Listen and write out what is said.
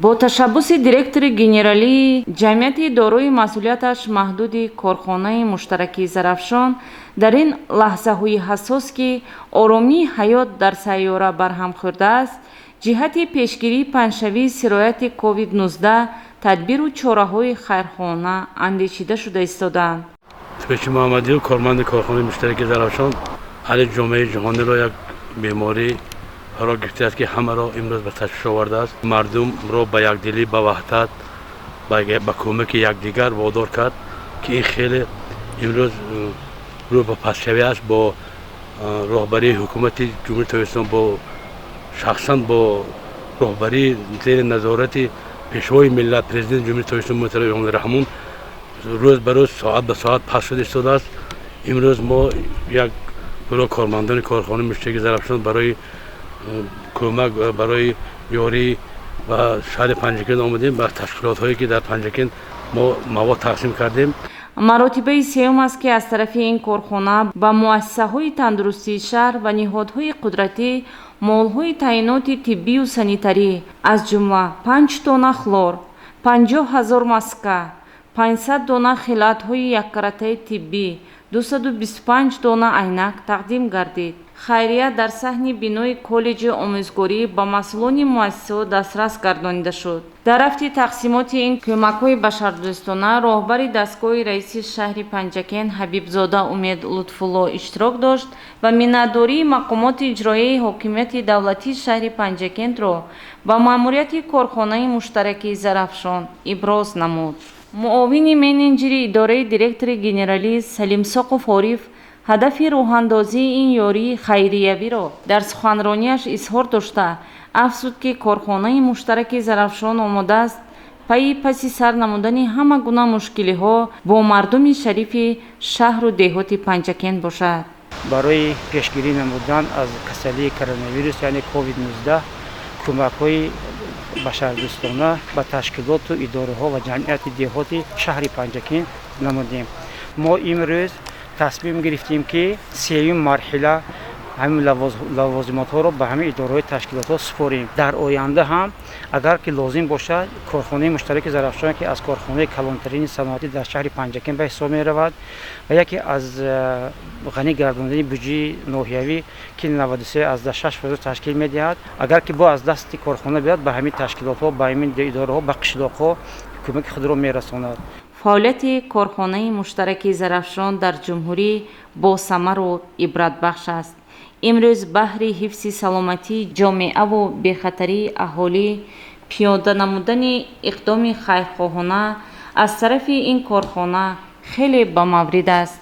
Бо ташаббуси директори генералии ҷамъияти дорои масъулияташ маҳдуди корхонаи муштараки «Зарафшон» дар ин лаҳзаҳои ҳассос, ки оромии ҳаёт дар сайёра барҳам хӯрдааст, ҷиҳати пешгирии паҳншавии сирояти COVID-19 тадбиру чораҳои хайрхоҳона андешида шуда истодаанд. Пеши Муҳаммадиев, корманди корхонаи муштараки «Зарафшон». Ҳали ҷомеаи ҷаҳониро як беморӣ фаро гирифтааст, ки ҳамаро имрӯз ба ташвиш овардааст, мардумро ба якдилӣ, ба ваҳдат, ба кӯмаки якдигар водор кард, ки ин хеле имрӯз рӯ ба пастшавӣ аст. Бо роҳбарии ҳукумати Ҷумҳурии Тоҷикистон, бо шахсан бо роҳбарии зери назорати Пешвои миллат, Президенти Ҷумҳурии Тоҷикистон муҳтарам Эмомалӣ Раҳмон, рӯз ба рӯз, соат ба соат паст шуда истодааст. Имрӯз мо як гурӯҳ кормандони корхонаи муштараки «Зарафшон» барои кӯмак, барои ёрӣ ба шаҳри Панҷакент омадем. Ба ташкилотҳое, ки дар Панҷакент, мо мавод тақсим кардем. Маротибаи сеюм аст, ки аз тарафи ин корхона ба муассисаҳои тандурустии шаҳр ва ниҳодҳои қудратӣ молҳои таъиноти тиббию санитарӣ, аз ҷумла 5 тонна хлор, 50 000 маска, 500 дона хилатҳои яккаратаи тиббӣ, 225 дона айнак тақдим гардид. Хайрия дар саҳни бинои коллеҷи омӯзгорӣ ба масъулони муассисаҳо дастрас гардонида шуд. Дар рафти тақсимоти ин кӯмакҳои башардӯстона роҳбари дастгоҳи раиси шаҳри Панҷакент Ҳабибзода Умед Лутфулло иштирок дошт ва миннатдории мақомоти иҷроияи ҳокимияти давлатии шаҳри Панҷакентро ба маъмурияти корхонаи муштараки «Зарафшон» иброз намуд. Муовини менеҷери идораи директори генералӣ Салимсоқов Ориф ҳадафи роҳандозии ин ёрии хайриявиро дар суханронияш изҳор дошта, афзуд, ки корхонаи муштараки «Зарафшон» омодааст пайи паси сар намудани ҳама гуна мушкилиҳо бо мардуми шарифи шаҳру деҳоти Панҷакент бошад. Барои пешгирӣ намудан аз касалии коронавирус, яъне COVID-19, кӯмакҳои башардӯстона ба ташкилоту идораҳо ва ҷамъияти деҳоти шаҳри Панҷакент намудем. Мо имрӯз тасмим гирифтем, ки сеюм марҳила ҳамин лавозимотҳоро ба ҳамин идораҳои ташкилотҳо супорем. Дар оянда ҳам, агар ки лозим бошад, корхонаи муштараки «Зарафшон», ки аз корхонаи калонтарини саноатӣ дар шаҳри Панҷакент ба ҳисоб меравад ва яке аз ғанӣ гардондани буҷаи ноҳиявӣ, ки 93,6% ташкил медиҳад, агар ки бо аз дасти корхона биёяд, ба ҳамин ташкилотҳо, ба ҳамин идораҳо, ба қишлоқҳо кӯмаки худро мерасонад. Фаъолияти корхонаи муштараки «Зарафшон» дар ҷумҳурӣ босамару ибратбахш аст. Имрӯз баҳри ҳифзи саломатии ҷомеаву бехатарии аҳолӣ пиёда намудани иқдоми хайрхоҳона аз тарафи ин корхона хеле ба маврид аст.